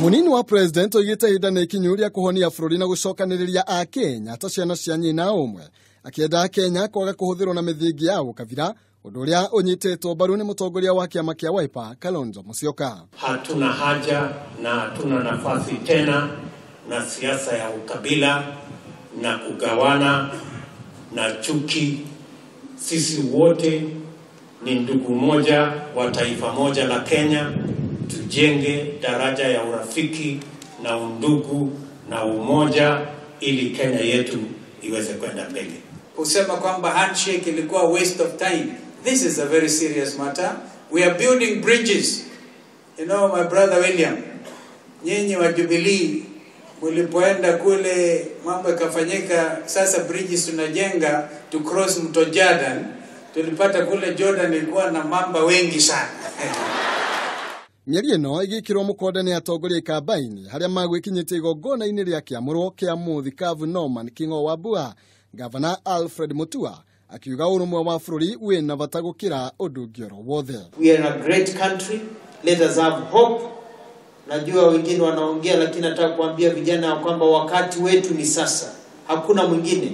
Munini wa president oigĩte ihinda nĩ ikinyu rĩa kũhonia bũrũri na gũcokanĩrĩria Akenya ta ciana cia nyina ũmwe, akĩenda Akenya kwaga kũhũthĩrwo na mĩthingi ya ũkabira, ũndũ ũrĩa ũnyitĩtwo mbaru nĩ mũtongoria wa kĩama kĩa Wiper Kalonzo Musyoka. Hatuna haja na hatuna nafasi tena na siasa ya ukabila na kugawana na chuki. Sisi wote ni ndugu moja wa taifa moja la Kenya. Tujenge daraja ya urafiki na undugu na umoja ili Kenya yetu iweze kwenda mbele. Kusema kwamba handshake ilikuwa waste of time. This is a very serious matter. We are building bridges. You know, my brother William, nyinyi wa Jubilee mlipoenda kule mambo yakafanyika, sasa bridges tunajenga to cross mto Jordan. Tulipata kule Jordan ilikuwa na mamba wengi sana. Mĩario ĩno ĩgĩkĩrwo mũkonde nĩ atongoria ikambaini harĩa magwĩkinyĩtie igongona-inĩ rĩa kĩamũrwo kĩa mũthikabu Norman King'o Wambua. Gavana Alfred Mutua akiuga ũrũmwe wa bũrũri wĩna bata gũkĩra ũndũ ũngĩ oro wothe. We are in a great country. Let us have hope. Najua wengine wanaongea, lakini nataka kuambia vijana kwamba wakati wetu ni sasa. Hakuna mwingine.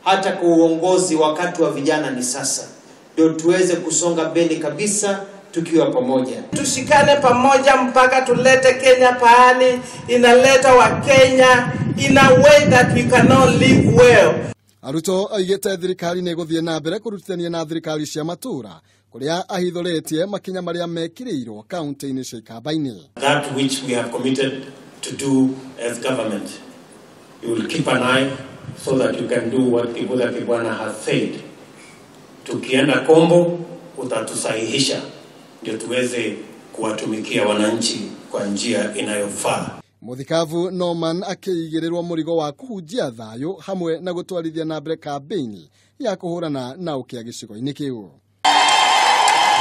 Hata kwa uongozi wakati wa vijana ni sasa. Ndio tuweze kusonga mbele kabisa tukiwa pamoja. Tushikane pamoja mpaka tulete Kenya pahali inaleta wa Kenya in a way that we cannot live well. Ruto oigĩte thirikari nĩ ĩgũthiĩ na mbere kũrutithania na thirikari cia matũũra kũrĩa ahithũrĩtie makinya marĩa mekĩrĩirwo kaunti-inĩ cia Ikamba-inĩ. That which we have committed to do as government, you will keep an eye so that you can do what Kivutha Kibwana has said. Tukienda kombo utatusahihisha ndio tuweze kuwatumikia wananchi kwa njia inayofaa. Mũthikabu Norman akĩigĩrĩrwo mũrigo wa kũhunjia thayũ hamwe na gũtwarithia na mbere kambĩini ya kũhũrana na ũkĩa gĩcigo-inĩ kĩu.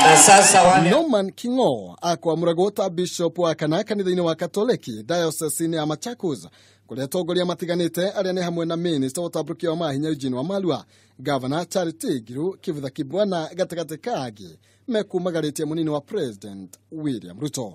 Na sasa wale Norman King'o akwamũragwo ta bishop wa kana kanitha-inĩ wa Katoleki diocese-inĩ ya Machakos kũrĩa atongoria matiganĩte arĩa nĩ hamwe na minista wa ũtambũrũkia wa mahinya Eugene Wamalwa, Gavana Charity Ngilu, Kivutha Kibwana gatagatĩ ka angĩ mekumagarĩtie mũnini wa president William Ruto.